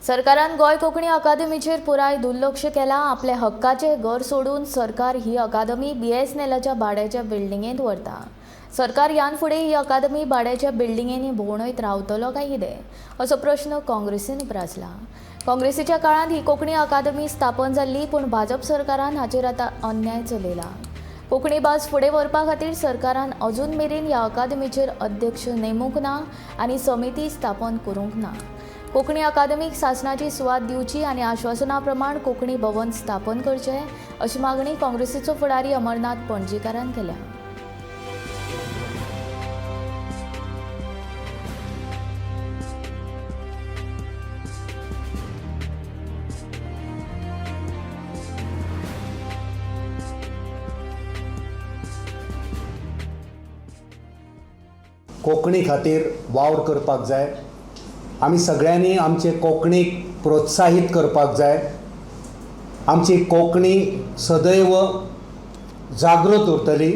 सरकारान गोंय कोंकणी अकादमीचेर पुराय दुर्लक्ष केलां. आपल्या हक्काचें घर सोडून सरकार ही अकादमी बीएसएनएलाच्या भाड्याच्या बिल्डिंगेंत व्हरता. सरकार ह्यान फुडें ही अकादमी भाड्याच्या बिल्डिंगेंनी भोंवडयत रावतलो काय कितें, असो प्रश्न काँग्रेसीन उप्रासला. काँग्रेसीच्या काळांत ही कोंकणी अकादमी स्थापन जाल्ली, पूण भाजप सरकारान हाचेर आतां अन्याय चलयला. कोंकणी भास फुडें व्हरपा खातीर सरकारान अजून मेरेन ह्या अकादमीचेर अध्यक्ष नेमूंक ना आनी समिती स्थापन करूंक ना. कोंकणी अकादमीक सासणाची सुवात दिवची आनी आश्वासना प्रमाण कोंकणी भवन स्थापन करचें, अशी मागणी काँग्रेसीचो फुडारी अमरनाथ पणजीकारान केल्या. कोंकणी खातीर वावर करपाक जाय. आमी सगळ्यांनी आमचे कोंकणीक प्रोत्साहीत करपाक जाय. आमची कोंकणी सदैव जागृत उरतली.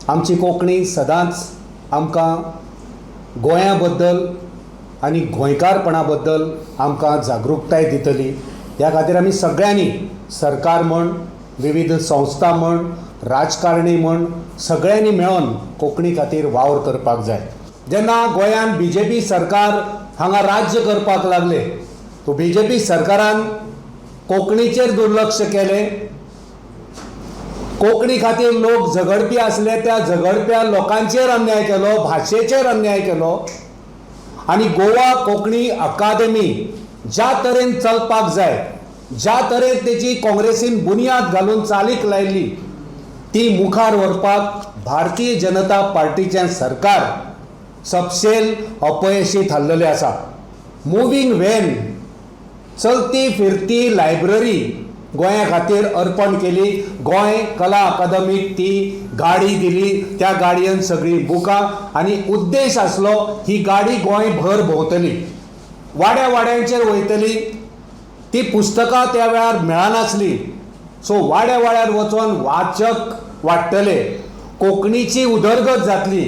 आमची कोंकणी सदांच आमकां गोंया बद्दल आनी गोंयकारपणा बद्दल आमकां जागृताय दितली. ह्या खातीर आमी सगळ्यांनी सरकार म्हण, विविध संस्था म्हण, राजकारणी म्हण सगळ्यांनी मेळोन कोंकणी खातीर वावर करपाक जाय. जेन्ना गोंयांत बी जे पी सरकार हांगा राज्य करपाक लागले, तो बी जे पी सरकारान कोंकणीचेर दुर्लक्ष केलें. कोंकणी खातीर लोक झगडपी आसले, त्या झगडप्या लोकांचेर अन्याय केलो, भाशेचेर अन्याय केलो आनी गोवा कोंकणी अकादेमी ज्या तरेन चलपाक जाय, ज्या तरेन तेची काँग्रेसीन बुन्याद घालून चालीक लायली, ती मुखार व्हरपाक भारतीय जनता पार्टीचें सरकार सपशेल अपयशी थारलेलें आसा. मुवींग व्हॅन, चलती फिरती लायब्ररी गोंया खातीर अर्पण केली. गोंय कला अकादमीक ती गाडी दिली. त्या गाडयेन सगळीं बुकां आनी उद्देश आसलो ही गाडी गोंयभर भोंवतली, वाड्या वाड्यांचेर वयतली. ती पुस्तकां त्या वेळार मेळनासली, सो वाड्या वाड्यार वचोन वाचक वाडटले, कोंकणीची उदरगत जातली.